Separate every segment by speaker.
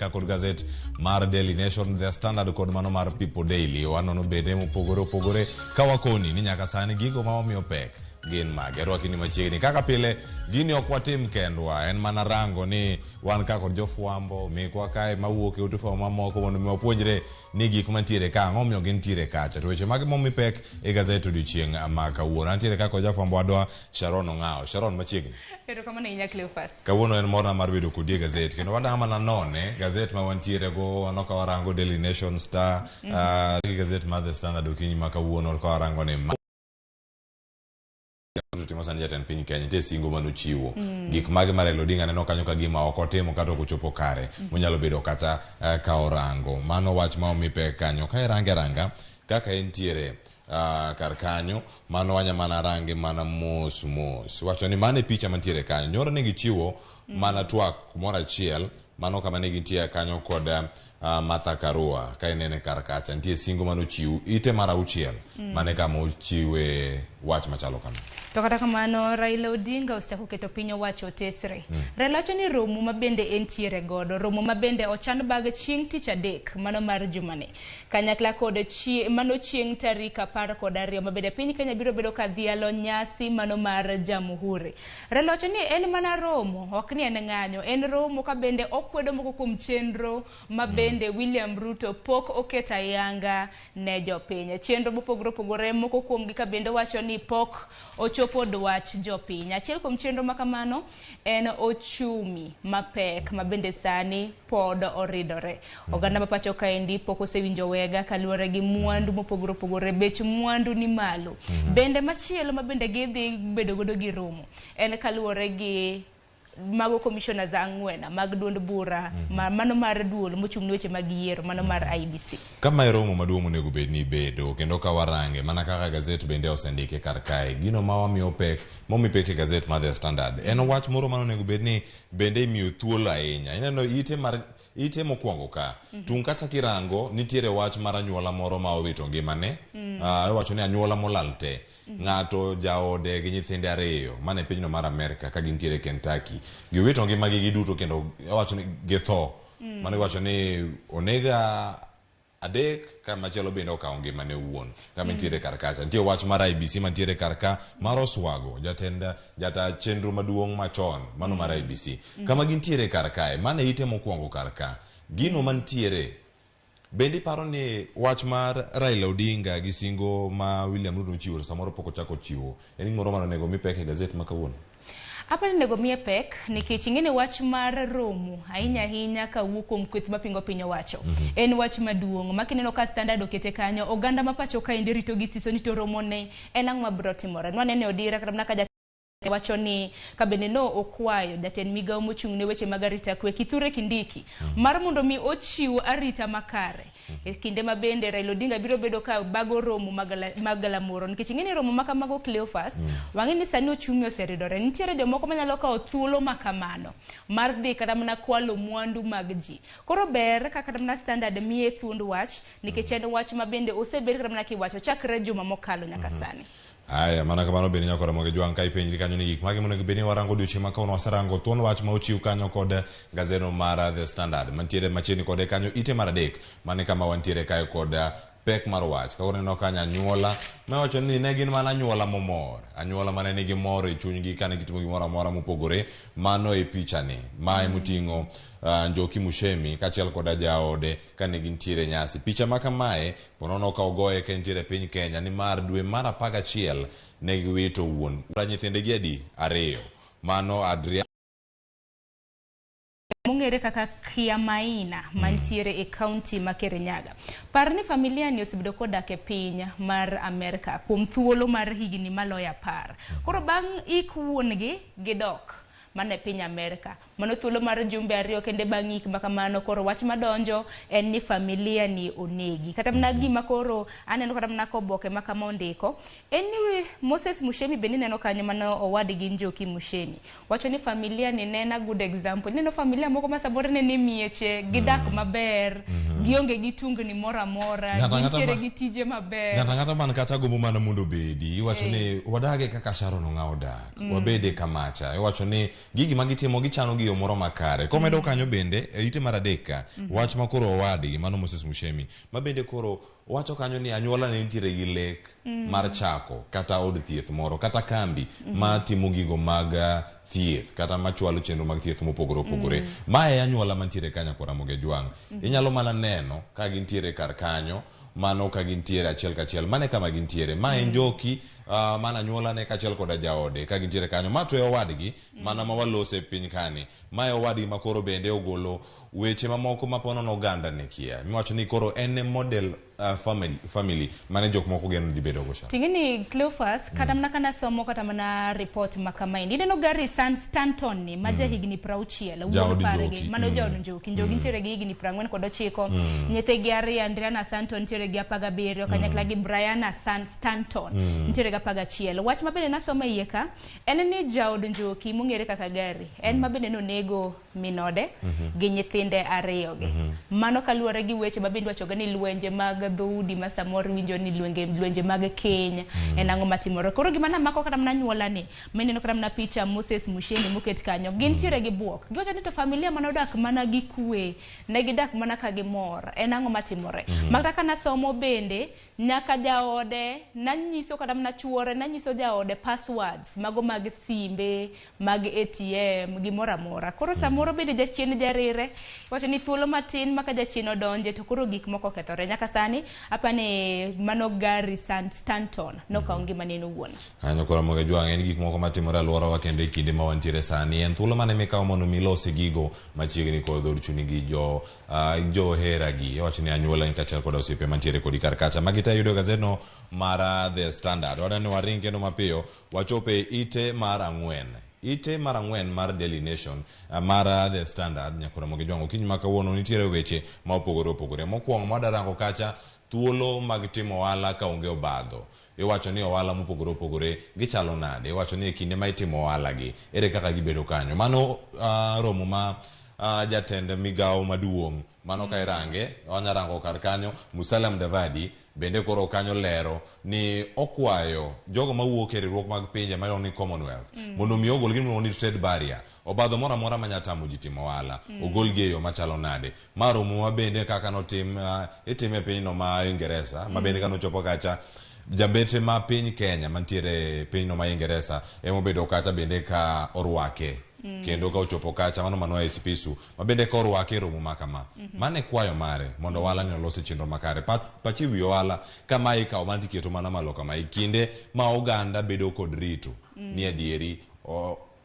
Speaker 1: ka kod gazet mar Daily Nation, The Standard kod mano mar People Daily. Wanono bende mopogore opogore ka wakoni ni nyaka sani gigo ma wamiyo pek gin mage. Arwaki ni machiegni. Kaka pile, gini ok watim kendwa, en mana rango ni wan ka kod jofwambo mekwa kae mawuok e ute fwambo mamoko mondo mi wapuonjre ni gik mantiere ka ang'o omiyo gintiere kacha. To weche mage momi pek e gazet odiochieng' ma kawuono. Antiere ka kod jafwambo wadwa Sharon Ong'awo. Sharon machiegni.
Speaker 2: Erokamano ahinya Cleophas.
Speaker 1: Kawuono en morna mar bedo kodi e gazet kendo wadang' mana none gazet ma wantiere go waneno ka warango Daily Nation, Star, gi gazet mar The Standard okinyi ma kawuono ka warango ni timo sani jatend piny Kenya nitie singo manochiwo gik mage ma Raila Odinga neno kanyo ka gima ok otimo kata ok ochopo kare monyalo bedo kata ka orango mano wach ma omi pek kanyo ka irange aranga kaka entiere kar kanyo mano wanya mana range mana mos mos wacho ni mano e picha mantiere kanyo nyoro ne gichiwo mana twak kumoro achiel mano kama ne gintie kanyo kod Martha Karua ka inene kar kacha nitie singo manochiw ite mar auchiel mane kama ochiwe wach machalo kama.
Speaker 2: To kata kamano Raila Odinga osechako keto piny owacho otesre. Raila wacho ni romo ma bende entiere godo, romo ma bende ochan bag chieng' tich adek mano mar jumani. Kanyakla kod chie, mano chieng' tarik 12 ma bende piny Kenya biro bedo ka dhialo nyasi mano mar Jamhuri. Raila wacho ni en mana romo, ok ni en ng'anyo, en romo ka bende okwedo moko kuom chenro ma bende William Ruto pok oketo ayanga ne jopiny. Chenro mopogore opogore moko kuomgi ka bende wacho ni pok ochopo dwach jopiny. Achiel kuom chenro ma kamano en ochumi mapek ma bende sani pod oridore. Oganda ma pacho kaendi pok osewinjo wega kaluwore gi mwandu mopogore opogore, bech mwandu ni malo. Bende machielo ma bende gidhi bedo godo gi romo en kaluwore gi mago commissioners ang'wen mag duond bura ma, mano mar duol mochung' ne weche mag yiero mano mar IEBC.
Speaker 1: Kama e romo maduong' monego bed ni bedo kendo ka warange mana kaka gazet bende osendike kar kae gino ma wamiyo pek momi pek e gazet mar The Standard en wach moro mane onego bed ni bende imiyo thuolo ahinya. Ineno ite mar ite mokwongo ka tung' kacha kirango nitiere wach mar anyuola moro ma owito ngimane. Iwacho ni anyuola molal te. Ng'ato jaode gi nyithinde ariyo mane pinyno mar Amerka ka gintiere Kentucky. Giwito ngimagi giduto kendo iwacho ni githo. Mano iwacho ni onega adek ka machielo bende okawo ngimane owuon kama nitiere kar kacha. Nitie wach mar IEBC mantiere kar ka mar Oswago jatend jata chenro maduong' machon mano mar IEBC. Kama gintiere kar kae mano e ite mokwongo kar ka. Gino mantiere bende iparo ni wach mar Raila Odinga gi singo ma William Ruto nochiwo to samoro pok ochako chiwo en gimoro mane onego mi pek e gazet ma kawuono?
Speaker 2: Aparo ni onego miye pek nikech ing'e ni wach mar romo ahinya ahinya kawuok kuom kweth mapingo piny owacho en wach maduong' ma kineno ka Standard okete kanyo oganda ma pacho kaendi rito gi siso ni to romo ne en ang'o mabiro timore. Nwanene e odira kata mana ka wacho ni ka bende no okwayo jatend migawo mochung' ne weche mag arita kwe Kithure Kindiki mar mondo mi ochiw arita makare e kinde ma bende Raila Odinga biro bedo ka bago romo mag galamoro nikech ing'e ni romo ma kamago Cleophas wang'e ni sani ochumi oseridore nitiere jomoko manyalo kawo thuolo ma kamano mar dhi kata mana kwalo mwandu mag ji koro ber ka kata mana Standard miye thuond wach nikech en wach ma bende osebed kata mana kiwacho chakre juma mokalo nyaka sani.
Speaker 1: Aya, mana kamano bende nyaka Ramogi Jwang' ka ipenjri kanyo ni gik mage monego bed ni warango odiochieng' ma kawuono waserango thuon wach ma ochiw kanyo kod gazeno mar The Standard mantiere machiegni kode kanyo ite mar adek mane kama wantiere kae kod pek mar wach. Kawuono neno kanyo anyuola ma iwacho ni ne gin mana anyuola momor, anyuola mane nigi mor e chunygi kane gitimo gimoro amora mopogore. Mano e pichani mae moting'o Njoki Muchemi kaachiel koda jaode kane gintiere nyasi. Picha ma kamae Ponono ka ogoye ka entiere e piny Kenya nimar dwe mar 11 ne giwito wuon nyithindegi adi? Ariyo. Mano Adrian.
Speaker 2: Mong'ere kaka Kiamaina mantiere e kaunti ma Kirinyaga. Par ni familia ni osebedo kodak e piny mar Amerka kuom thuolo mar higni maloyo 10. Koro bang' ik wuon-gi gidok mana e piny Amerka. Mano thuolo mar jumbe ariyo kende bang' ik ma kamano koro wach madonjo en ni familia ni onegi. Kata mana gima koro aneno kata mana koboke ma kama ondiko en ni Moses Muchemi bende ineno kanyo mano owadgi Njoki Muchemi. Wacho ni familia ni ne en a good example. Ineno familia moko ma samoro ne ni mieche gidak maber. Gionge gi tungni moro amora,
Speaker 1: Ng'ato ang'ata
Speaker 2: gintiere
Speaker 1: ma-
Speaker 2: gi tije maber.
Speaker 1: Ng'ato ang'ata man kacha gombo mana mondo obedi. Iwacho ni wadage kaka Sharon Ong'awo dak. Wabede kamacha. Iwacho ni gigi ma gitimo gichano gi yo moro makare. Komedo kanyo bende e ite mar adek ka, wach ma koro owadgi mano Moses Mushemi ma bende koro wacho kanyo ni anyuola ne nitiere gi lek mar chako kata od thieth moro kata kambi ma timo gigo mag thieth kata machwalo chenro mag thieth mopogore opogore. Mae e anyuola mantiere ka Nyakwar Ramogi Ajwang'. Inyalo mana neno ka gintiere kar kanyo mano ka gintiere achiel kachiel mane kama gintiere. Ma en Njoki mana anyuola ne kaachiel koda jaode ka gintiere kanyo. Ma to e owadgi mana ma walose piny kani. Ma e owadgi ma koro bende ogolo weche mamoko ma ponono oganda ne kia. Miwacho ni koro en e model family mane jok moko geno dhi bedo go cha.
Speaker 2: Ting'e ni Cleophas, kata mana kana somo kata mana report ma kamaendi. Ineno Gary San Stanton ni ma jahigni 60, wuon
Speaker 1: Jaod
Speaker 2: pargi,
Speaker 1: Njoki.
Speaker 2: mano jaod Njoki. Njoki nitiere gi higni 49. Nyithigi ariyo, Andriana Stanton nitiere gi 17, kanyakla gi Brianna San Stanton nitiere gi 11. Wach ma bende nasomo e iye ka, en ni jaod Njoki mong'ere kaka Gary, en ma bende nonego minode gi nyithinde ariyo gi. Mano kaluwore gi weche ma bende iwachoga ni lwenje mag dhoudi ma samoro iwinjo ni lwenje mag keny en ang'o matimore. Koro gima namako kata mana anyuola ni, mineno kata mana picha Moses Mushemi moket kanyo, gintiere gi buok. Giwacho ni to familia manodak mana gi kwe, ne gidak mana ka gimor, en ang'o matimore. Makata ka nasomo bende, nyaka jaode nanyiso kata mana chuore nanyiso jaode passwords mago mag simbe, mag ATM, gimoro amora. Koro samoro bende jachien jarire, iwacho ni thuolo matin ma ka jachien odonje to koro gik moko okethore. Nyaka sani apani mano Gary Stanton nokawo ngimane en owuon.
Speaker 1: Kanyo koro Ramogi Ajwang' en gik moko matimore alworawa kendo e kinde ma wantiere sani. En thuolo mane mikawo mondo mi ilosi gigo machiegni kod dhood chuni gi jo johera gi. Iwacho ni anyuola ni kaachiel kod osiepe mantiere kodi kar kacha. Magi te yudo e gazetno mar The Standard. Wadwa ni waring kendo mapiyo wachope ite mar ang'wen. Ite mar ang'wen mar Daily Nation mar The Standard Nyakwar Ramogi Ajwang' okinyi ma kawuono nitiere weche ma opogore opogore. Mokwongo ma wadarango kacha thuolo mag timo ohala ka onge obadho. Iwacho ni ohala mopogore opogore gichalo nade? Iwacho ni e kinde ma itimo ohala gi, ere kaka gibedo kanyo? Mano romo ma jatend migawo maduong' mano ka irange, wanya rango kar kanyo, Musalia Mudavadi bende koro kanyo lero ni okwayo jogo mawuok e riwruok mag pinje ma iluongo ni Commonwealth mondo mi ogol gima iluongo ni trade barrier, obadho moro amora manya tamo ji timo ohala, ogol gi e yo machalo nade. Ma romo ma bende kaka notim itime e pinyno ma Ingeresa, ma bende kanochopo kacha jambete ma piny Kenya mantiere e pinyno ma Ingeresa emobedo kacha bende ka orwake. Kendo ka ochopo kacha mano mano Esipisu ma bende ka orwake e romo ma kama. Mano e kwayo mare mondo ohala ni olos e chenro makare. Pachi wi ohala kama ikawo mana tiketo mana malo kama e kinde ma oganda bedo kod rito ni adieri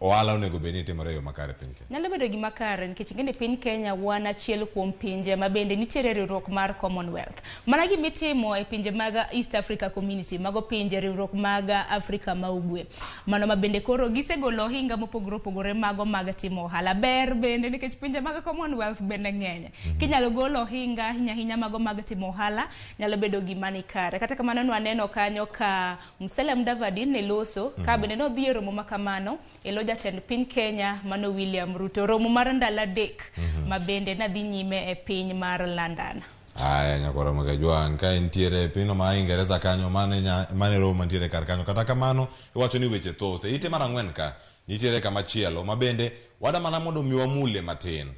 Speaker 1: ohala onego bed ni timore e yo makare e piny Kenya.
Speaker 2: Nyalo bedo gima kare nikech ing'e ni piny Kenya wan achiel kuom pinje ma bende nitiere riwruok mar Commonwealth. Mana gima itimo e pinje mag East Africa Community, mago pinje riwruok mag Afrika ma Ugwe. Mano ma bende koro gisegolo ohinga mopogore opogore mago mag timo ohala. Ber bende nikech pinje mag Commonwealth bende ng'eny. Kinyalo golo ohinga ahinya ahinya mago mag timo ohala nyalo bedo gima ni kare. Kata kamano nwaneno kanyo ka Musalia Mudavadi ne loso, ka bende nodhi e romo ma kamano e lo jatend piny Kenya mano William Ruto. Romo mar ndalo adek ma bende nadhi nyime e piny mar London.
Speaker 1: Aya Nyakwar Ramogi Ajwang' ka entiere e pinyno ma Ingeresa kanyo mane romo mantiere kar kanyo. Kata kamano iwacho ni weche thoth. E ite mar ang'wen ka nitiere kama chielo ma bende wada mana mondo mi wamule matin.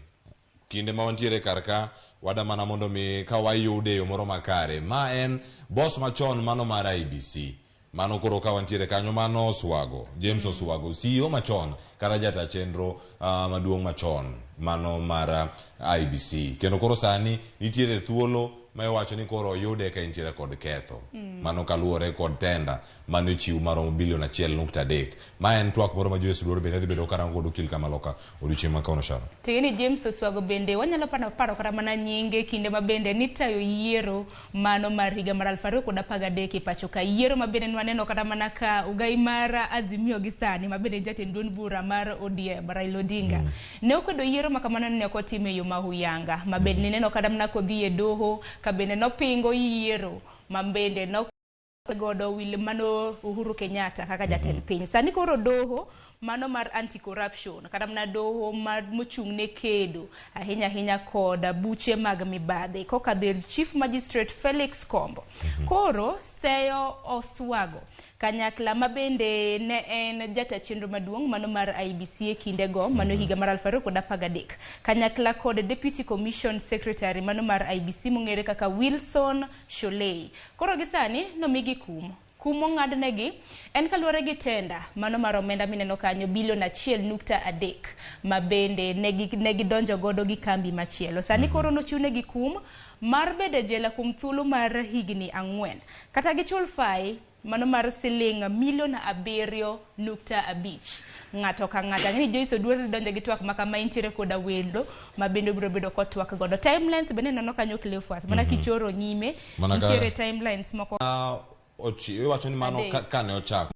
Speaker 1: Kinde ma wantiere kar ka wada mana mondo mi ka wayude e yo moro makare. Ma en boss machon mano mar IEBC. Mano koro ka wantiere kanyo mano Oswago, James Oswago, CEO machon kata jata chenro maduong' machon mano mar IEBC. Kendo koro sani nitiere thuolo ma iwacho ni koro oyude ka entiere kod ketho. Mano kaluwore kod tenda mane ochiw maromo bilion 1.3. Ma en twak moro ma Joyce Oduor bende dhi bedo karango kod okil kamaloka odiochieng' ma kawuono Sharon.
Speaker 2: Ting'e ni James Oswago bende wanyalo paro kata mana nyinge kinde ma bende nitayo yiero mano mar higa mar 2013 e pacho ka. Yiero ma bende nwaneno kata mana ka ugai mar Azimio gi sani ma bende jatend duond bura mar ODM Raila Odinga. Ne okwedo yiero ma kamano ne ok otim e yo ma huyanga ma bende nineno kata mana kodhi e doho ka bende nopingo yiero ma bende no Godo wil mano Uhuru Kenyatta kaka jatend piny. Sani koro doho mano mar anti-corruption kata mana doho mar mochung' ne kedo ahinya ahinya kod buche mag mibadhi kokadho ir Chief Magistrate Felix Kombo. Koro seyo Oswago kanyakla ma bende ne en jata chenro maduong' mano mar IEBC e kindego mano higa mar 2013 kanyakla kod Deputy Commission Secretary mano mar IEBC mong'ere kaka Wilson Sholei. Koro gi sani nomigi kum. Kum mong'adnegi en kaluwore gi tenda mano mar omenda mineno kanyo bilion 1.3 ma bende ne gidonjo godo gi kambi machielo. Sani koro nochiwnegi kum mar bedo e jela kuom thuolo mar higni 4 kata gichul fai mano mar siling milion 7.5 ng'ato ka ng'ato. Ang'e ni Joyce Oduor dhi donjo gi twak ma kama intiere koda wendo ma bende obiro bedo kotwak godo. Timelines bende neno kanyo Cleophas mana kichoro nyime nitiere timelines moko.
Speaker 1: Iwacho ni mano kane ochako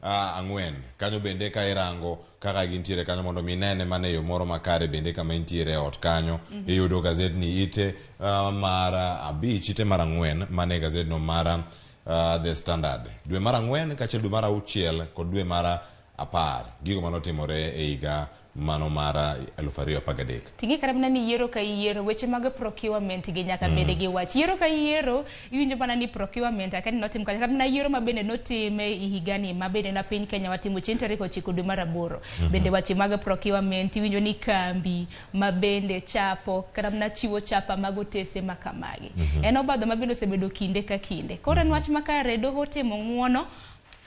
Speaker 1: 4 kanyo bende ka irango kaka gintiere kanyo mondo mi nene mana e yo moro makare bende kama intiere e ot kanyo. Iyudo gazetni ite mar 5 ite mar 4 mane gazetno mar The Standard dwe mar 4 kaachiel dwe mar 6 kod dwe mar 10 gigo manotimore e higa mano mar 2013.
Speaker 2: Ting'e kata mana ni yiero ka yiero weche mag procurement gi nyaka bed gi wach. Yiero ka yiero iwinjo mana ni procurement akia ni notim kata mana yiero ma bende notim e higani ma bende na piny Kenya watimo chieng' tarik 9 dwe mar 8. Bende weche mag procurement iwinjo ni kambi ma bende chapo kata mana chiwo chapa mag otese ma kamagi. En obadho ma bende osebedo kinde ka kinde. Koro en wach makare doho otimo ng'uono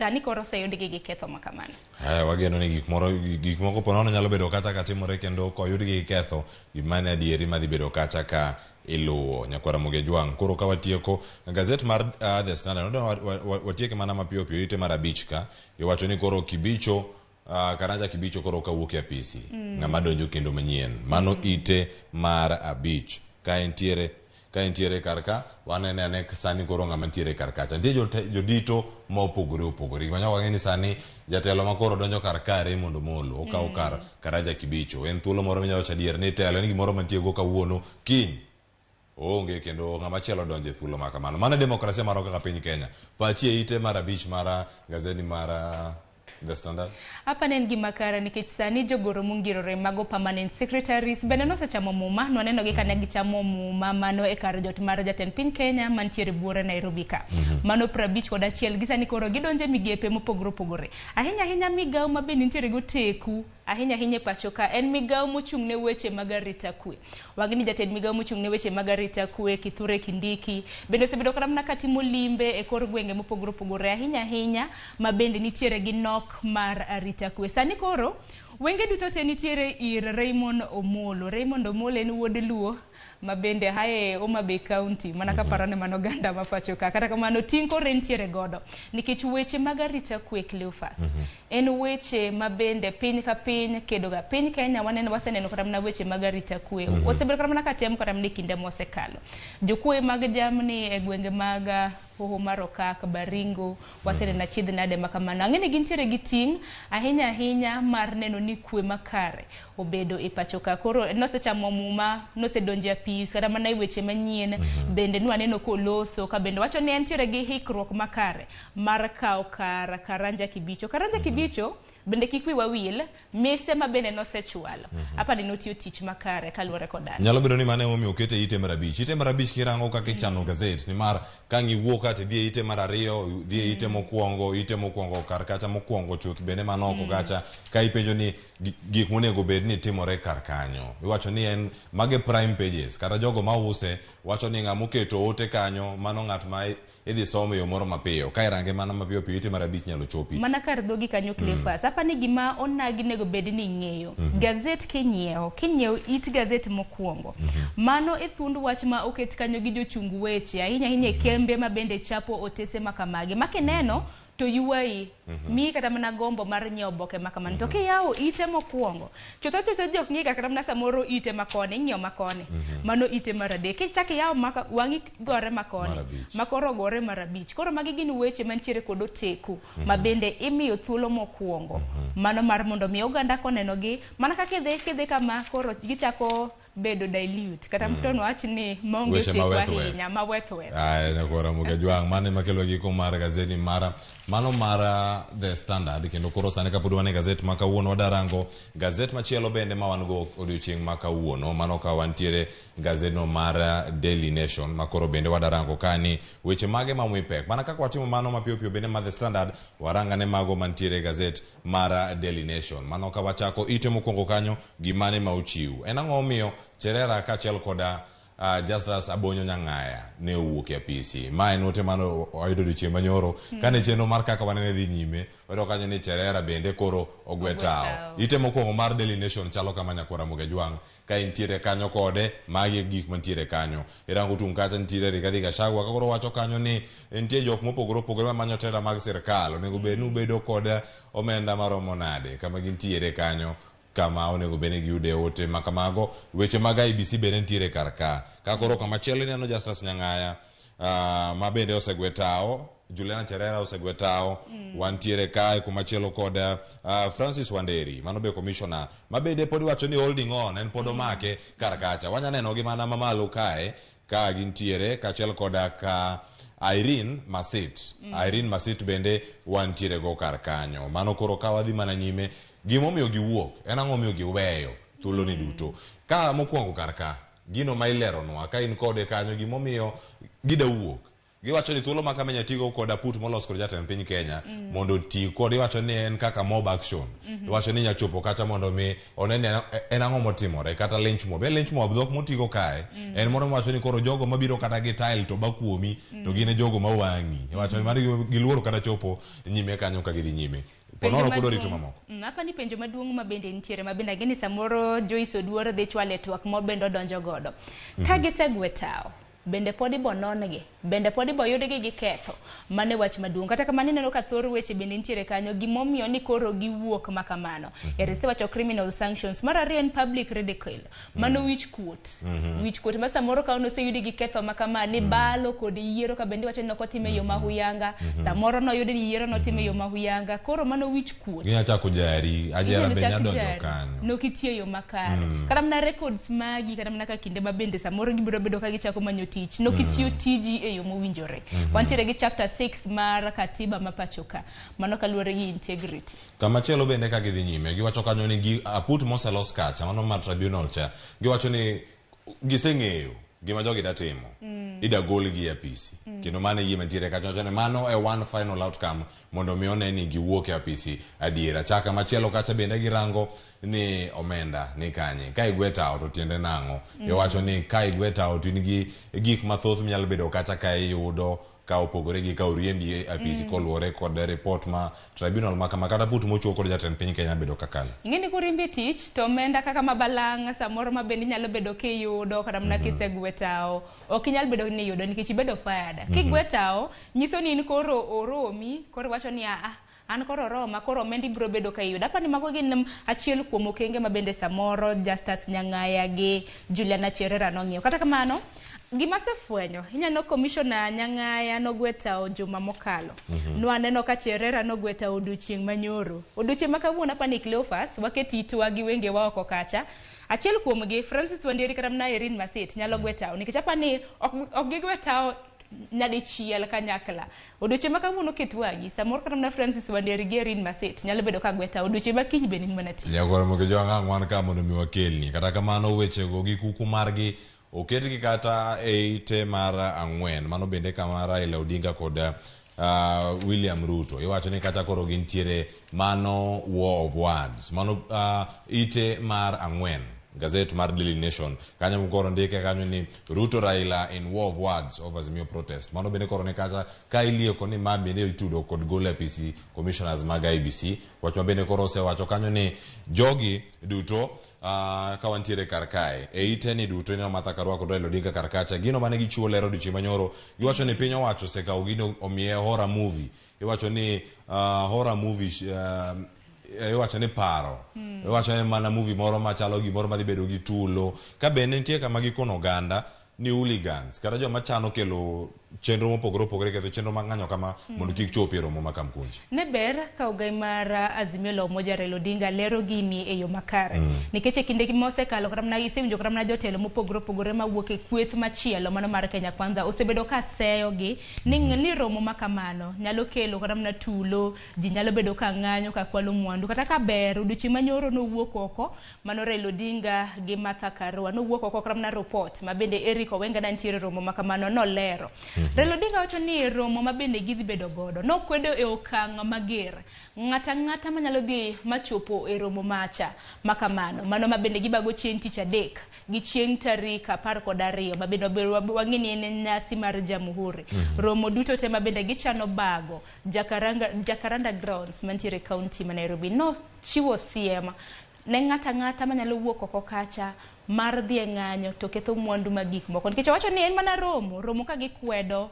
Speaker 2: sani koro oseyudgi gi ketho ma kamano.
Speaker 1: Wageno ni gik moko po nono nyalo bedo kacha ka timore kendo koyudgi gi ketho gima ne adieri madhi bedo kacha ka iluwo nyakwara Ramogi Jwang'. Koro ka watieko gazet mar The Standard watieke mana mapiyo piyo ite mar 5 ka iwacho ni koro Kibicho Karanja Kibicho koro kawuok e apisi ng'ama donjo kendo manyien mano ite mar 5 ka entiere kar ka wanene ane sani koro ng'ama ntiere kar kacha nitie jodito ma opogore opogore. Gima nyaka wang'e ni sani jatelo ma koro donjo kar ka Raymond Omolo okawo kar Karanja Kibicho en thuolo moro minyalo wacho adier ni telo en gimoro mantie go kawuono kiny onge kendo ng'ama chielo donjo e thuolo ma kamano. Mano e demokrasia marwa kaka piny Kenya. Pachi e ite mar 5 mar gazeti mar The Standard.
Speaker 2: Apa ne en gima kare nikech sani jogoro mongirore mago permanent secretaries bende nosechamo muma nwaneno gi kane gichamo muma mano e kar jot mar jatend piny Kenya mantiere buore Nairobi ka. Mano 51 gi sani koro gidonje migepe mopogore opogore. Ahinya ahinya migawo ma bende nitiere go teku ahinya ahinya e pacho ka en migawo mochung' ne weche mag arita kwe. Wang'e ni jatend migawo mochung' ne weche mag arita kwe Kithure Kindiki bende osebedo kata mana katimo limbe e kor gwenge mopogore opogore ahinya ahinya ma bende nitiere gi nok mar arita kwe. Sani koro wenge duto te nitiere ir Raymond Omolo. Raymond Omolo en wuod Luo ma bende hae Homa Bay County mana kaparo ne mano oganda ma pacho ka. Kata kamano ting' koro entiere godo nikech weche mag arita kwe Cleophas en weche ma bende piny ka piny kedo ga. Piny Kenya waneno waseneno kata mana weche mag arita kwe osebedo kata mana katem kata mana e kinde mosekalo. Jokuoye mag jamni e gwenge mag Hoho mar Okak, Baringo, waseneno achiedh nade ma kamano. Ang'e ni gintiere gi ting' ahinya ahinya mar neno ni kwe makare obedo e pacho ka. Koro nosechamo muma, nosedonjo e apis kata mana e weche manyien bende nwaneno koloso ka bende wacho ni entiere gi hikruok makare mar kawo kar Karanja Kibicho. Karanja Kibicho bende kik wiwa wil mise ma bende nosechwalo. Apani notiyo tich makare kaluwore kod dala.
Speaker 1: Nyalo bedo ni mano emomiyo okete ite mar 5. Ite mar 5 kirango kaka ichano gazet nimar ka ang' iwuok ka tidhi e ite mar 2, dhi e ite mokwongo kar kacha mokwongo chuth bende mano oko kacha ka ipenjo ni gik monego bed ni timore kar kanyo. Iwacho ni en mage prime pages kata jogo mause wacho ni ng'ama oketo ote kanyo mano ng'at ma idhi somo e yo moro mapiyo ka irange mana mapiyo piyo ite mar 5 nyalo chopi
Speaker 2: mana kar dhogi kanyo Cleophas. Apani gima onagi nego bed ni ing'eyo gazet kinyiewo it gazet mokwongo mano e thund wach ma oket kanyo gi jochung weche ahinya ahinya e kembe ma bende chapo otese ma kamagi ma kineno to To ywayi, miyi kata mana gombo mar nyiewo oboke ma kamano. To kiyawo ite mokwongo, chutho chutho jok ng'i kata mana samoro ite makoni, ing'iyo makoni. Mano ite mar adek. Kichak iyawo maka, wang'i gore makoni.
Speaker 1: Mar abich.
Speaker 2: Ma koro gore mar abich. Koro magi gin weche mantiere kod oteku ma bende imiyo thuolo mokwongo. Mano mar mondo mi oganda koneno gi, mana kaka idhi kidhi kama koro gichako bedo dilute. Kata mtono wach ni maonge
Speaker 1: Weche ma
Speaker 2: oteku
Speaker 1: weth weth.
Speaker 2: ahinya, ma weth weth.
Speaker 1: Aya, nyakora Muga Jwang', mano ema kelo giko mar gazeti mara mano mar The Standard. Kendo koro sani kapod wan e gazet ma kawuono, wadarango gazet machielo bende ma wan go odiochieng' ma kawuono. Mano ka wantiere gazetno mar Daily Nation, ma koro bende wadarango ka ni weche mage ma omi pek. Mana kaka watimo mano mapiyo piyo bende mar The Standard, warangane mago mantiere e gazet mar Daily Nation. Mano ka wachako ite mokwongo kanyo, gimane ma ochiw. En ang'o momiyo Cherera kaachiel koda Justus Abonyo Nyang'aya ne owuok e apisi. Ma en ote mane wayudo odiochieng' manyoro. Kane chenro mar kaka wanene dhi nyime, wayudo kanyo ni Cherera bende koro ogwe tawo. Ite mokwongo mar Daily Nation chalo kama, nyakwara Muga Jwang', ka intiere kanyo kode, magi e gik mantiere kanyo. Irango tung' kacha nitiere Rigathi Gachagua, ka koro wacho kanyo ni nitie jok mopogore opogore mamanyo tenda mag sirkal. Onego bed ni ubedo kod omenda maromo nade kama gintiere kanyo, kama onego bed ni giyude ote ma kamago. Weche mag IEBC bende nitiere kar ka. Ka koro kama chielo ineno Justus Nyang'aya, ma bende osegwe tawo, Juliana Cherera osegwe tawo, wantiere kae kumachielo kod Francis Wanderi, mano be commissioner, ma bende pod iwacho ni holding on, en pod omake kar kacha. Wanya neno gi mana mamalo kae, ka gintiere kaachiel koda ka Irene Masit. Irene Masit bende wantiere go kar kanyo. Mano koro ka wadhi mana nyime, gimomiyo giwuok, en ang'o momiyo giweyo thuolo ni duto. Ka mokwongo kar ka, gino ma ileronwa, ka in kode kanyo, gimomiyo gida wuok. Giwacho ni thuolo ma Kamenya tigo kod aput molos kod jatend piny Kenya mondo oti kod, iwacho ni en kaka mob action. Iwacho ni nyachopo kacha mondo mi one ni en ang'o motimore, kata lynch mob. En lynch mob, dhok motigo kae, en moro mawacho ni koro jogo mabiro kata gi tile to ba kuomi, to gin e jogo mawang'i. Iwacho ni mano giluoro kata chopo nyime kanyo ka gidhi nyime. Ponono pod orito mamoko.
Speaker 2: Hapa ni penjo maduong' ma bende nitiere, ma bende ageni samoro Joyce Oduor dhi chwale twak mo bende odonjo godo. Ka gisegwe tawo, bende pod ibo non-gi, bende pod ibo yudgi gi ketho? Mano e wach maduong'. Kata kamano ineno ka thor weche bende nitiere kanyo, gimomiyo ni koro giwuok ma kamano. Ere isewacho criminal sanctions. Mar ariyo en public ridicule. Mano wich kuot. Wich kuot ma samoro ka noseyudi gi ketho ma kama ni balo kod yiero ka bende iwacho ni ok otime e yo ma huyanga. Samoro noyudi ni yiero notime e yo ma huyanga. Koro mano wich kuot.
Speaker 1: Ginya chako jari, ajera
Speaker 2: Inyalo
Speaker 1: be
Speaker 2: chak
Speaker 1: nya donjo
Speaker 2: jari.
Speaker 1: kanyo.
Speaker 2: Nok itiyo e yo makare. Kata mana records magi, kata mana ka kinde ma bende samoro gibiro bedo ka gichako manyo tich. Nok itiyo tiji e yo mowinjore. Wantiere gi chapter 6 mar katiba ma pacho ka. Mano kaluwore gi integrity.
Speaker 1: Kamachielo bende ka gidhi nyime, giwacho kanyo ni gi aput moselos kacha, mano mar tribunal cha, giwacho ni giseng'eyo gima jogi da timo. Ida golgi e apisi. Kendo mano e gima nitiere kacha. Wacho ni mano e one final outcome mondo mi one ni giwuok e apisi adiera. Chaka machielo kacha bende girango ni omenda ni kanye. Ka igwe tawo to tiende nang'o? Iwacho ni ka igwe tawo to in gi gik mathoth minyalo bedo kacha ka iyudo ka opogore gi ka oriembi e apisi koluwore kod report ma tribunal ma kama kata put mochiw kod jatend piny Kenya bedo kakalo.
Speaker 2: Ing'e ni koriembi e tich to omenda kaka ma balang' samoro ma bende inyalo bedo kiyudo kata mana kisegwe tawo ok inyal bedo ni iyudo nikech ibedo fired. Kigwe tawo nyiso ni in koro oromi, koro iwacho ni ah, an koro oroma, koro omenda ibiro bedo ka iyudo. Apani mago gin achiel kuom okenge ma bende samoro Justus Nyang'aya gi Juliana Cherera nong'iyo. Kata kamano, gima asefwenyo, ineno Commissioner Nyang'aya nogwe tawo juma mokalo. Nwaneno ka Cherera nogwe tawo odiochieng' manyoro. Odiochieng' ma kawuono apani Cleophas, waket itwa gi wengewa oko kacha. Achiel kuomgi, Francis Wanderi kata mana Irene Masit nyalo gwe tawo. Nikech apani ok gigwe tawo nyadichiel kanyakla. Odiochieng' ma kawuono ket wang'i, samoro kata mana Francis Wanderi gi Irene Masit nyalo bedo ka gwe tawo. Odiochieng' ma kiny bende ni mana tich.
Speaker 1: Nyakwar Muga Jwang' ang' wan ka mondo mi wakelni. Kata kamano wechego gi kuku margi oketgi kata e ite mar ang'wen. Mano bende kama Raila Odinga kod William Ruto. Iwacho ni kata koro gintiere mano war of words. Mano ite mar ang'wen. Gazette mar Daily Nation. Kanyo koro ndike kanyo ni Ruto Raila in war of words over Azimio protest. Mano bende koro ni kacha ka ilieko ni ma bende itudo kod golo apisi commissioners mag IEBC. Wach ma bende koro osewacho kanyo ni jogi duto ka wantiere kar kae e ite ni duto ineno Martha Karua kod Raila Odinga kar kacha gino mane gichiwo lero odiochieng' manyoro giwacho ni piny owacho osekawo gino omiye horror movie iwacho ni horror movie iwacho ni paro iwacho ni mana movie moro machalo gimoro madhi bedo gi tulo ka bende nitie kama gikono oganda ni hooligans kata joma chano kelo chenro mopogore opogore ketho chenro mag ng'anyo kama mondo kik chopi e romo ma Kamkunji.
Speaker 2: Ne ber ka ogai mar Azimio la Umoja Raila Odinga lero gini e yo makare. Nikech e kinde mosekalo kata mana isewinjo kata mana jotelo mopogore opogore mawuok e kweth machielo mano mar Kenya Kwanza osebedo ka seyo gi ni, ni romo ma kamano nyalo kelo kata mana tulo, ji nyalo bedo ka ng'anyo ka kwalo mwandu kata ka ber odiochieng' manyoro nowuok oko mano Raila Odinga gi Martha Karua nowuok oko kata mana report ma bende Eric Owenga ne nitiere romo ma kamano nolero. Raila Odinga wacho ni romo ma bende gidhi bedo godo nokwedo e okang' mager ng'ata ng'ata manyalo dhi machopo e romo macha makamano mano ma bende gibago chieng' tich adek gi chieng' tarik 12 ma bende wang'e ni en nyasi mar Jamhuri. Romo duto te ma bende gichano bago Jacaranda Grounds mantiere e county ma Nairobi nochiwo siem ne ng'ata ng'ata manyalo wuok oko kacha mar dhi e ng'anyo to ketho mwandu mag gik moko nikech owacho ni en mana romo romo ka gikwedo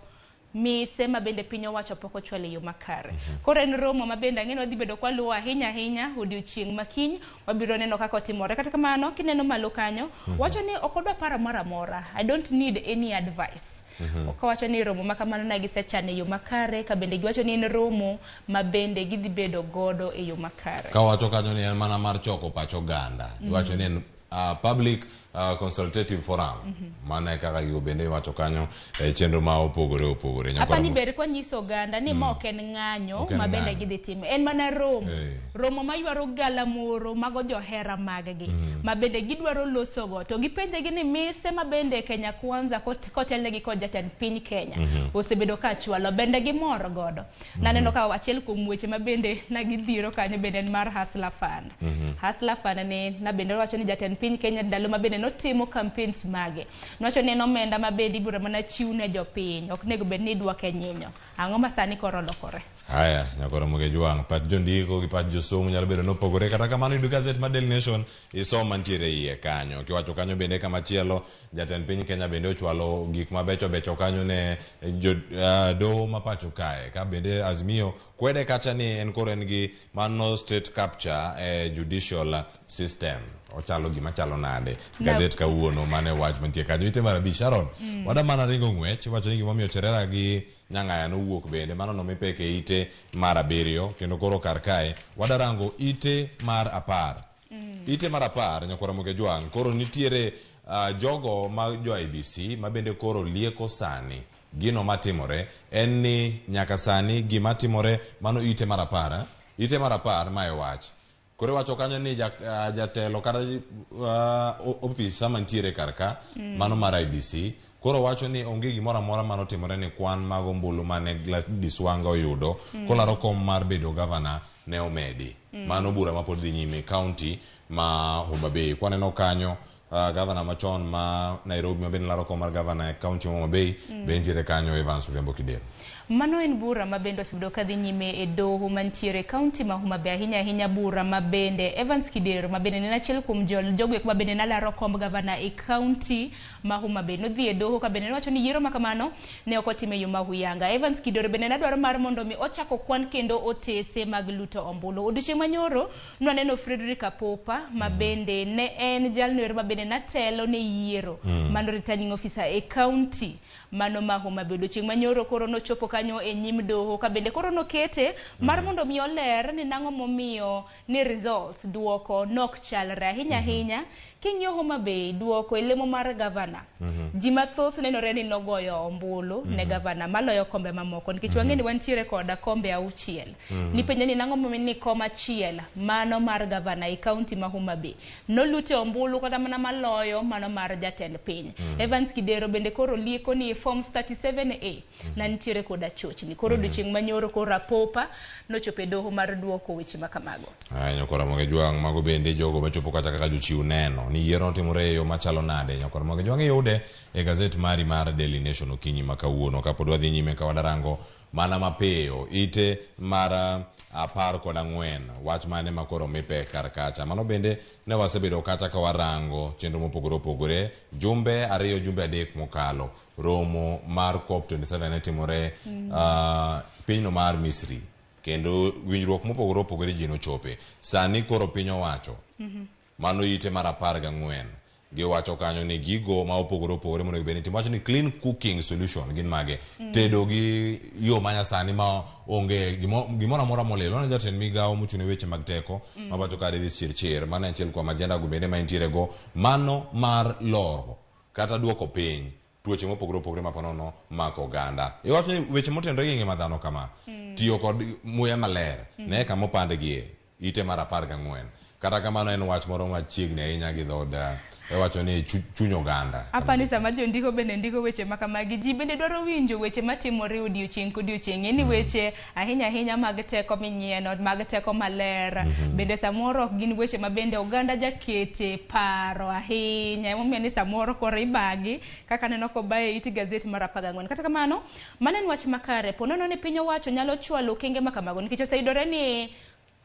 Speaker 2: mise ma bende piny owacho pok ochwalo e yo makare. Koro en romo ma bende ang'e ni wadhi bedo kwaluwo ahinya ahinya odiochieng' ma kiny wabiro neno kaka otimore. Kata kamano kineno malo kanyo wacho ni ok odwa paro moro amora. I don't need any advice. Okawacho ni romo ma kamano ne gisechano e yo makare ka bende giwacho ni en romo ma bende gidhi bedo godo e yo makare.
Speaker 1: Kawacho kanyo ni en mana mar choko pach oganda. Iwacho ni en public consultative forum. Mano e kaka gigo bende iwacho kanyo e chenro ma opogore opogore.
Speaker 2: Apani ber kwanyiso oganda ni ma ok en ng'anyo ma bende gidhi timo. En mana romo. Romo maywaro galamoro mago johera maggi. Ma bende gidwaro losogo. To gipenje gi ni mise ma bende Kenya Kwanza kotelnegi kod jatend piny Kenya. Osebedo ka chwalo bende gimor godo. Naneno ka achiel kuom weche ma bende nagidhiro kanyo bende en mar Hustler Fund. Hustler Fund ni na bende wacho ni jatend piny Kenya ndalo ma bende notimo campaigns mage. Nowacho ni en omenda ma bende ibiro mana chiw ne jopiny. Ok nego bed ni idwoke nyinyo. Ang'o ma sani koro olokore?
Speaker 1: Haya, nyakoro Mugejwang', pach jondiko gi pach josomo nyalo bedo nopogore. Kata kamano yudo gazet mar Daily Nation isom mantiere iye kanyo. Kiwacho kanyo bende kamachielo, jatend piny Kenya bende ochwalo gik mabecho becho kanyo ne jo doho ma pacho kae. Ka bende Azimio kwede kacha ni en koro en gi mano state capture e judicial system. Ochalo gima chalo nade. Gazet kawuono mane wach mantie kanyo. Ite mar abich, Sharon, wada mana ringo ng'wech, iwacho ni gimomiyo Cherera gi Nyang'aya nowuok bende, mano nomi pek e ite mar 7, kendo koro kar kae wadarango ite mar 10. Ite mar 10, nyakwara Mugejwang', koro nitiere jogo ma jo IEBC ma bende koro lieko sani. Gino matimore en ni nyaka sani gima timore mano ite mar 10, ite mar 10 mae wach. Koro iwacho kanyo ni jatelo kata ofisa mantiere kar ka, mano mar IEBC, koro wacho ni onge gimoro amora manotimore ni kwan mag ombulu mane Gladys Wanga oyudo kolaro kom mar bedo gavana ne omedi. Mano bura ma pod dhi nyime county ma Homa Bay. Kwaneno kanyo gavana machon ma Nairobi ma bende laro kom mar gavana e county ma Homa Bay be nitiere kanyo Evans Odhiambo Kidero.
Speaker 2: Mano en bura ma bende osebedo ka dhi nyime e doho mantiere e county ma Homa Bay, ahinya ahinya bura ma bende Evans Kidero ma bende ne en achiel kuom jogo eko ma bende nalaro komb gavana e county ma Homa Bay nodhi e doho ka bende nowacho ni yiero ma kamano ne ok otim e yo ma huyanga. Evans Kidero bende nadwaro mar mondo mi ochako kwan kendo otese mag luto ombulu. Odiochieng' manyoro nwaneno Frederick Apopa ma bende ne en jalno ero ma bende natelo ne yiero mano returning officer e county mano ma Homa Bay. Odiochieng' manyoro koro nochopo kanyo e nyim doho ka bende koro nokete mar mondo mi oler ni nang'o momiyo ni results duoko nok chalre ahinya ahinya king'iyo Homa Bay duoko e lemo mar gavana. Ji mathoth nenore ni nogoyo ombulu ne gavana maloyo kombe mamoko nikech wang'e ni wantiere koda kombe 6. Nipenjo ni nang'o momiyo ni kom achiel mano mar gavana e county ma Homa Bay nolute ombulu kata mana maloyo mano mar jatend piny. Evans Kidero bende koro lieko ni forms 37A na nitiere koda chochni. Koro odiochieng' manyoro koro Apopa nochopo e doho mar duoko weche ma kamago.
Speaker 1: Aya, nyakwara Mugejwang', mago bende jogo machopo kata kaka jochiw neno ni yiero notimore e yo machalo nade. Nyakwara Mugejwang' iyude e gazet mari mar Daily Nation okinyi ma kawuono. Kapod wadhi nyime ka wadarango mana mapiyo ite mar 14. Wach mane ma koro omi pek kar kacha? Mano bende ne wasebedo kacha ka warango chenro mopogore opogore jumbe 2 jumbe 3 mokalo. Romo mar COP27 ne timore pinyno mar Misri kendo winjruok mopogore opogore ji nochope. Sani koro piny owacho mano ite mar 14 giwacho kanyo ni gigo ma opogore opogore monego bed ni timo. Wacho ni clean cooking solution gin mage? Tedo gi yo manyasani ma onge gimoro amora molil. Waneno jatend migawo mochung' ne weche mag teko mawacho ka Davis Chirchir, mano en achiel kuom agenda go bende ma entiere go, mano mar loro kata duoko piny tuoche mopogore opogore ma ponono mako oganda. Iwacho ni weche motenore gi ngima dhano kama, tiyo kod muya maler, ne kama opandgie ite mar 14. Kata kamano en wach moro machiegni ahinya gi dhood, iwacho ni chuny oganda.
Speaker 2: Apani sama jondiko bende ndiko weche ma kamagi, ji bende dwaro winjo weche matimore odiochieng' kodiochieng'. Ni weche ahinya ahinya mag teko minyieno, mag teko maler. Bende samoro ok gin weche ma bende oganda jakete paro ahinya. Emomiyo ni samoro koro ibagi kaka aneno kobaye it gazet mar 14. Kata kamano, mano en wach makare. Po nono ni piny owacho nyalo chwalo okenge ma kamago nikech oseyudore ni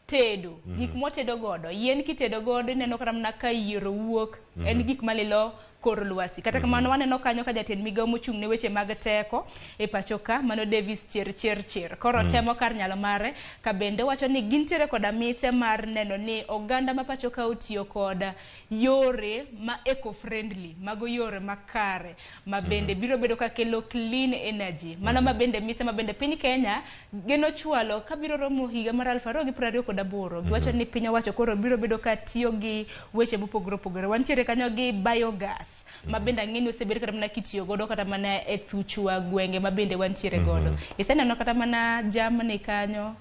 Speaker 2: tedo, gik mwatedo godo, yien kitedo godo ineno kata mana ka yiero wuok, en gik malilo kor lwasi. Kata kamano waneno kanyo ka jatend migawo mochung' ne weche mag teko e pacho ka, mano Davis Chirchir. Koro temo kar nyalo mare ka bende wacho ni gintiere koda mise mar neno ni oganda ma pacho ka otiyo kod yore ma eco-friendly, mago yore makare ma bende biro bedo ka kelo clean energy. Mano ma bende mise ma bende piny Kenya geno chwalo kabiro romo higa mar 2028. Giwacho ni piny owacho koro biro bedo ka tiyo gi weche mopogore opogore. Wantiere kanyo gi biogas ma bende ang'e ni osebed kata mana kitiyo godo kata mana e thuchwa gwenge ma bende wantiere godo. Iseneno kata mana jamni kanyo.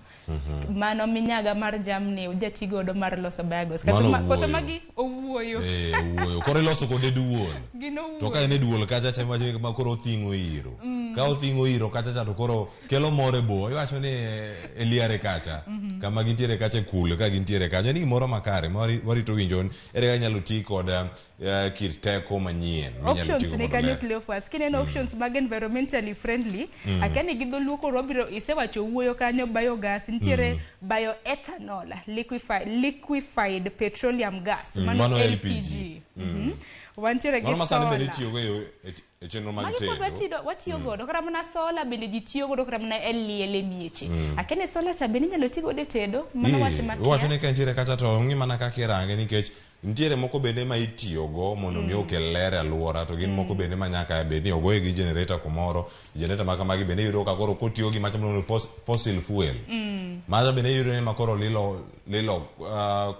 Speaker 2: Mano minyaga mar jamni ujati godo mar loso biogas. Koso magi owuoyo.
Speaker 1: Owuoyo. Koro iloso kode duol. To ka en e duol kacha cha ma koro oting'o iro. Ka oting'o iro kacha cha to koro kelo mor e boma. Iwacho ni e liare kacha. Kama gintiere kacha e kul ka gintiere kanyo. En gimoro makare ma warito winjo ere kaka inyalo ti kod kit teko manyien.
Speaker 2: Options ni kanyo Cleophas. Kineno options mag environmentally friendly, akia ni gi dholuo koro wabiro isewacho wuoyo kanyo biogas, nitiere bioethanol, liquefied petroleum gas, mano LPG. Wantiere gi
Speaker 1: solar. Mano bende itiyogo e chenro mag tedo.
Speaker 2: Watiyo godo kata mana solar bende ji tiyo godo kata mana e liel e mieche. Akia ni solar cha bende inyalo ti godo e tedo, mano wach makia.
Speaker 1: Iwacho ni ka nitiere kacha to ng'i mana kaka irange nikech nitiere moko bende ma itiyogo mondo mi okel ler e alwora to gin moko bende ma nyaka bed ni ogoye gi generator kumoro. Generator ma kamagi bende iyudo ka koro kotiyo gi macha miluongo ni fossil fuel. Macha bende iyudo ni ma koro lilo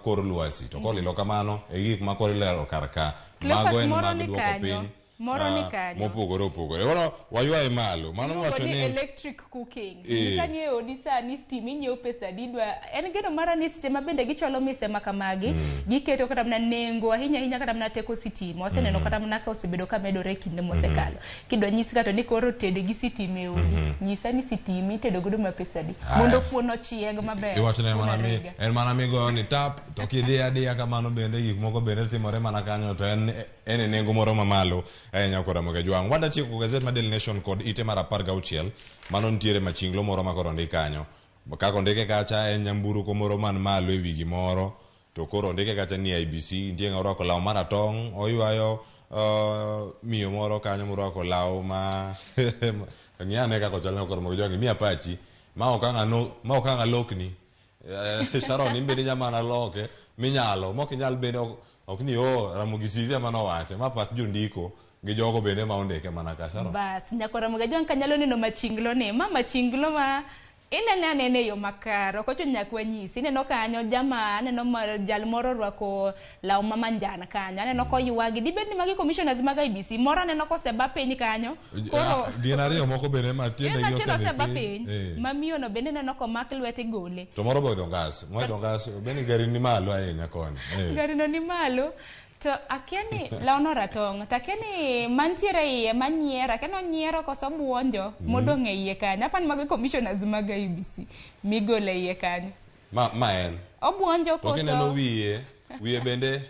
Speaker 1: kor lwasi. To kolilo kamano e gik ma koro ilero kar ka. Mago en mag duoko piny
Speaker 2: moro ni kanyo
Speaker 1: mopogore opogore. Koro waywaye malo. Mano wacho ni
Speaker 2: electric cooking. Sani e odi sani stima inyiewo pesa adi idwa. En geno mara ni seche ma bende gichwalo mise ma kamagi, giketo kata mana nengo ahinya ahinya kata mana teko sitima. Waseneno kata mana ka osebedo ka medore e kinde mosekalo. Kidwa nyisi kata ni koro tede gi sitima e odi. Nyisa ni sitima itedo godo ma pesa adi. Mondo kuon ochieg maber.
Speaker 1: Iwacho ni en mana migoyo ni tap to kidhi adiya kamano bende gik moko bende timore mana kanyo to en e nengo moro mamalo ahinya kod Ramogi Ajwang'. Wadwa tieko gazet mar Daily Nation kod ite mar 16. Mano nitiere machinglo moro ma koro ondik kanyo. Kaka ondike kacha en nyamburko moro man malo e wi gimoro to koro ondike kacha ni IBC. Nitie ng'ama orwako law maratong', oywayo miyo moro kanyo morwako law ma ng'i ane kaka ochal kod Ramogi Ajwang', imiya pachi ma ok ang' alokni. Sharon in bende inya mana loke minyalo mok inyal bende ok ni Ramogi TV ema nowache ma pach jondiko gi jogo bende ma ondike mana ka Sharon.
Speaker 2: Bas nyako Ramogi Ajwang' kanyalo neno machinglo ni ma machinglo ma inene anene e yo makare ok ochuno nyaka wanyisi. Ineno kanyo jama aneno jal moro orwako law ma manjan kanyo aneno koywagi dibed ni magi commissioners mag IBC moro aneno koseba piny kanyo koro
Speaker 1: gin ariyo moko bende ma tiendegi
Speaker 2: oseba piny ma miyo no bende neno komak lwete gole
Speaker 1: to moro be oidho ngas moidho ngas bende gari ni malo ahinya koni
Speaker 2: gari no ni malo to akia ni lawno ratong' to akia ni mantiere iye manyiero akia ni onyiero koso buonjo modong' e iye kanyo apani mago commissioners mag IBC migolo e iye kanyo
Speaker 1: ma en
Speaker 2: obuonjo koso
Speaker 1: to kineno wiye bende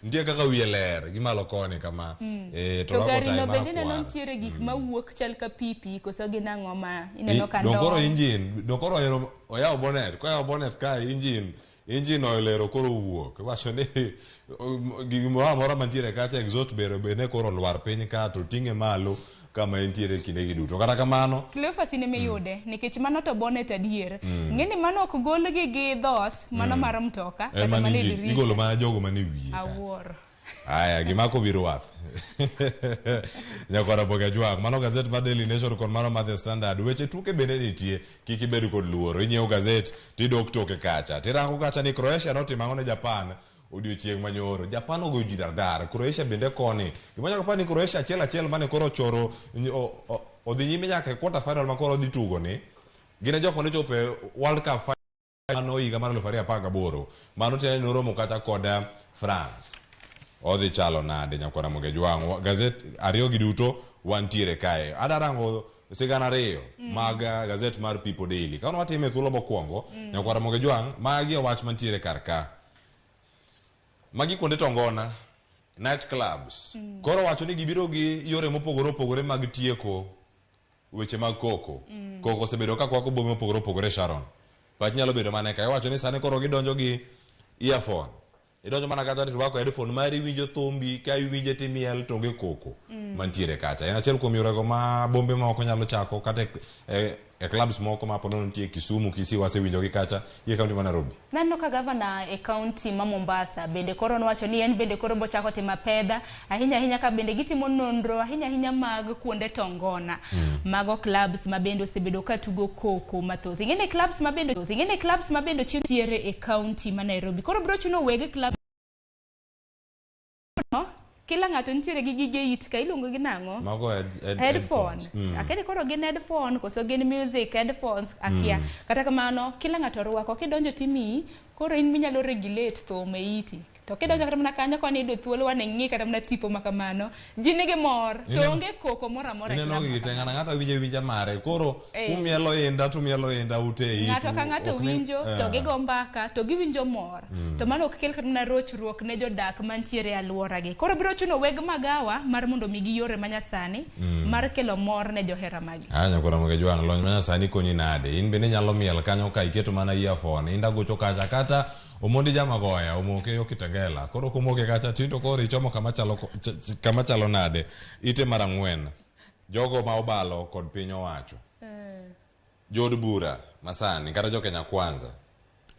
Speaker 1: Nitie kaka wiye ler gi malo koni kama. Eh, to
Speaker 2: To
Speaker 1: rwako
Speaker 2: gari
Speaker 1: tai
Speaker 2: no bende ineno
Speaker 1: marakwar.
Speaker 2: nitiere gik mawuok chal ka pipi koso gin ang'o ma ineno ka
Speaker 1: Dong koro
Speaker 2: ndong.
Speaker 1: engine, dong koro oyero oyawo bonnet, koyawo bonnet kae engine, engine oil ero koro owuok. Iwacho ni gimoro amora mantiere kacha exhaust bero bende koro olwar piny ka to ting'e malo kama entiere kinde gi duto. Kata kamano,
Speaker 2: Cleophas in ema iyude nikech mano to bonnet adier. Ng'eni mano ok golgi gi dhoot mano mar mtoka
Speaker 1: en
Speaker 2: kata
Speaker 1: mana
Speaker 2: mana e
Speaker 1: engine,
Speaker 2: dirisha.
Speaker 1: igolo mana jogo mane wiye kacha.
Speaker 2: Awuoro.
Speaker 1: Aya, gimako wi rwath. Nyakwar Ramogi Ajwang', mano gazet mar Daily Nation kod mano mar The Standard. Weche tuke bende nitie, kik ibed kod luoro. Inyiewo gazet tidok toke kacha. Tirango kacha ni Croatia notimo ang'o ne Japan odiochieng' manyoro. Japan ogoyo ji dardar, Croatia bende koni. Gima nyaka par ni Croatia achiel achiel mane koro ochoro odhi nyime nyaka e quarter final ma koro odhi tugo ni. Gin e jok mane ochopo e World Cup final mano higa mar 2018 mano tiende ni noromo kata kod France odhi chalo nade nyakwar Ramogi Ajwang' gazet ariyo gi duto wantiere kae ada rango sigana ariyo mag gazet mar People Daily ka watime thuolo mokwongo nyakwar Ramogi Ajwang' magi e wach mantiere kar ka magi kuonde tongona night clubs koro wacho ni gibiro gi yore mopogore opogore mag tieko weche mag koko. Koko osebedo ka kwako bombe mopogore opogore Sharon. Pach nyalo bedo mane ka iwacho ni sani koro gidonjo gi earphone. Idonjo mana kacha to irwako headphone mari iwinjo thumbi ka iwinje timiel to onge koko mantiere kacha. En achiel kuom yorego ma bombe moko nyalo chako kata e clubs moko ma ponono nitie Kisumu, Kisii wasewinjo gi kacha gi e kaunti ma Nairobi.
Speaker 2: Naneno ka gavana e kaunti ma Mombasa bende koro nowacho ni en bende koro bochako timo apedha ahinya ahinya ka bende gitimo nonro ahinya ahinya mag kuonde tongona mago clubs ma bende osebedo ka tugo koko mathoth. Ing'e ni clubs ma bende ing'e ni clubs ma bende nitiere e kaunti ma Nairobi. Koro biro chuno weg club no kila ng'ato nitiere gi gige it ka iluongo gi nang'o?
Speaker 1: Mago
Speaker 2: headphone.
Speaker 1: headphones.
Speaker 2: Akia ni koro gin headphone koso gin music headphones akia. Kata kamano kila ng'ato rwako kidonjo timiyi koro in minyalo regulate thum e iti. To kidonjo kata mana kanyo koni iyudo thuolo wane ng'i kata mana tipo ma kamano. Ji nigi mor to onge koko moro amora e
Speaker 1: Ineno
Speaker 2: club
Speaker 1: gigi
Speaker 2: ma
Speaker 1: te
Speaker 2: kamano.
Speaker 1: ng'ato ang'ata winjo awinja mare. Koro umielo inda to umielo inda ute e itu.
Speaker 2: Ng'ato ka ng'ato
Speaker 1: Ok ni-
Speaker 2: winjo to gigo mbaka to giwinjo mor. To mano ok kel kata mana rochruok ne jodak mantiere e alworagi. Koro biro chuno weg magawa mar mondo omigi yore manyasani mar kelo mor ne johera magi.
Speaker 1: Aya nyakwar Ramogi Ajwang', lony manyasani konyi nade? In bende inyalo miel kanyo ka iketo mana earphone, inda gocho kacha kata Omondi jamagoya omoke yo Kitengela. Koro komoke kacha tindo koro ichomo kama chalo kama chalo nade? Ite mar ang'wen. Jogo ma obalo kod piny owacho. Jood bura masani kata jo Kenya Kwanza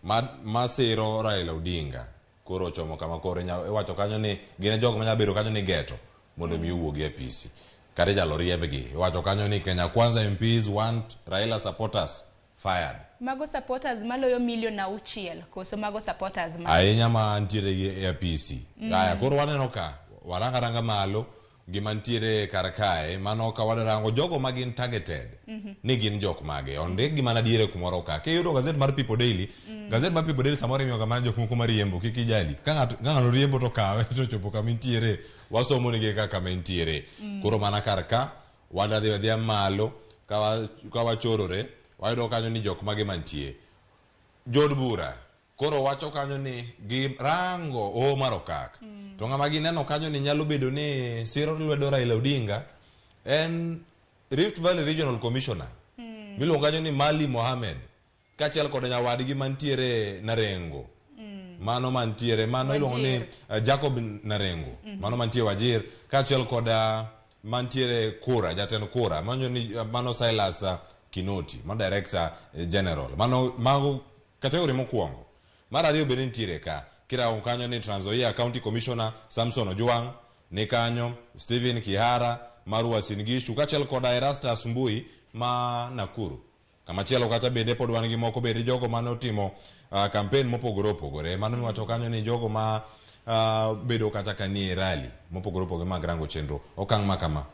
Speaker 1: ma siro Raila Odinga koro ochomo kama koro iwacho kanyo ni gin e jogo manyalo bedo kanyo ni geto mondo mi owuogi e apisi. Kata inyalo riembgi. Iwacho kanyo ni Kenya Kwanza MPs want Raila supporters fired.
Speaker 2: Mago supporters maloyo milion 6 koso mago supporters ma
Speaker 1: ahinya ma ntiere gi e apisi. Aya, koro waneno ka waranga ranga malo gima ntiere kar kae mano ka wadarango jogo ma gin targeted ni gin jok mage ondik gi mana diere kumoro ka kiyudo gazet mar People Daily gazet mar People Daily samoro imiyo ga mana jok moko mariembo kik ijali ka ng'ato ka ng'ano riembo to kawe to chopo kama intiere wasomo nigi kaka kama entiere koro mana kar ka wadadhi adhiya malo ka wachorore wayudo kanyo ni jok mage mantie jood bura koro wacho kanyo ni girango hoho mar okak to ng'ama gineno kanyo ni nyalo bedo ni siro lwedo Raila Odinga en Rift Valley Regional Commissioner miluongo kanyo ni Mali Mohamed kaachiel kod nyawadgi mantiere Narengo mano mantiere mano iluongo ni Jacob Narengo mano mantie Wajir kaachiel kod mantiere Kura jatend Kura mano ni mano Silas Kinoti ma director general mano mago category mokwongo. Mar ariyo bende nitiere ka kirango kanyo ni Trans Nzoia County Commissioner Samson Ojwang' ni kanyo Stephen Kihara mar Uasin Gishu kaachiel kod Erastus Mbui ma Nakuru. Kamachielo kacha bende pod wan gi moko bende jogo mane otimo campaign mopogore opogore. Mano miwacho kanyo ni jogo ma bedo kacha ka nie rally mopogore opogore mag rango chenro. Okang' ma kama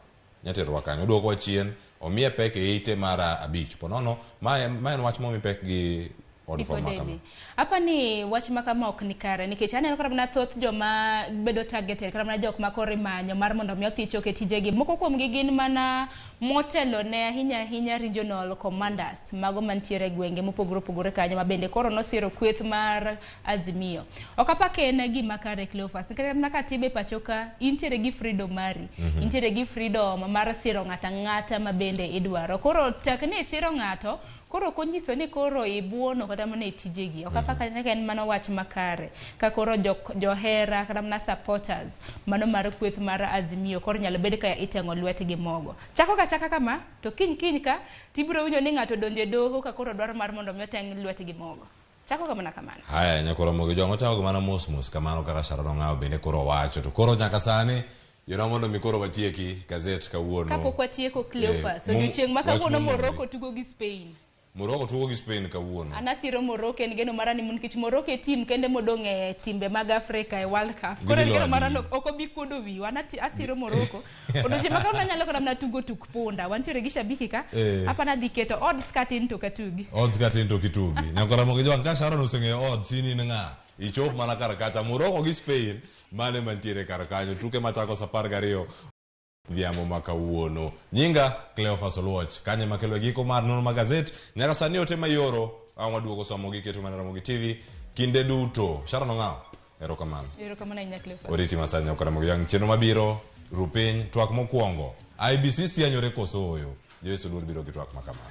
Speaker 1: nyaterwa kanyo. Oduokowa chien, omiye pek e ite mar 5. Ponono, ma en wach momi pek gi Od fwambo ma kama.
Speaker 2: Apa ni wach ma kama ok ni kare nikech aneno kata mana thoth joma bedo targeted kata mana jok ma koro imanyo mar mondo mi othich ok e tijegi. Moko kuomgi gin mana motelo ne ahinya ahinya regional commanders mago mantiere e gwenge mopogore opogore kanyo ma bende koro nosiro kweth mar Azimio. Ok apa ka en gima kare Cleophas nikech mana katiba e pacho ka intiere gi freedom mari. Intiere gi freedom mar siro ng'ato ang'ata ma bende idwaro. Koro tek ni isiro ng'ato koro ok onyiso ni koro ibuono kata mana e tijegi. Ok apa ka en mano wach makare. Ka koro johera kata mana supporters mano mar kweth mar Azimio koro nyalo bed ka iteng'o lwetgi mogo. Chako ga chaka kama to kiny kiny ka tibiro winjo ni ng'ato odonjo e doho ka koro dwaro mar mondo mi oteng' lwetgi mogo. Chako ga mana kamano.
Speaker 1: Haya, nyakoro Ramogi Jwang' ochako ga mana mos mos kamano kaka Sharon Ong'awo bende koro wacho. To koro nyaka sani yona mondo mi koro watieki gazet kawuono.
Speaker 2: Kapok watieko Cleophas, odiochieng' ma kawuono Morocco tugo gi Spain.
Speaker 1: Morocco tugo gi Spain kawuono.
Speaker 2: An asiro Morocco en geno mara ni nikech Morocco e team kende modong' e timbe mag Afrika e World Cup. Koro en geno mara ni ok obi kuodo wiwa. An asiro Morocco. Odiochieng' ma kawuono anyalo kata mana tugo tuk punda. Wantiere gi shabiki ka. Apa nadhi keto odds ka tin to katugi.
Speaker 1: Odds ka tin to kitugi. Nyakoro Ramogi Jwang' ka Sharon oseng'eyo odds in in ng'a? Ichop mana kar kacha. Morocco gi Spain mane mantiere kar kanyo. Tuke machako saa 12 odhiambo ma kawuono. Nyinga Cleophas Oluoch. Kanye makelo giko mar nonro mag gazet. Nyaka sani ote mayoro ang' waduogo somo gi keto mana Ramogi TV kinde duto. Sharon Ong'awo, erokamano.
Speaker 2: Erokamano ahinya Cleophas.
Speaker 1: Oriti masani nyakoro Ramogi Jwang'. Chenro mabiro rupiny twak mokwongo. IBC sianyore koso oyo? Joyce Oluor biro gi twak ma kamano.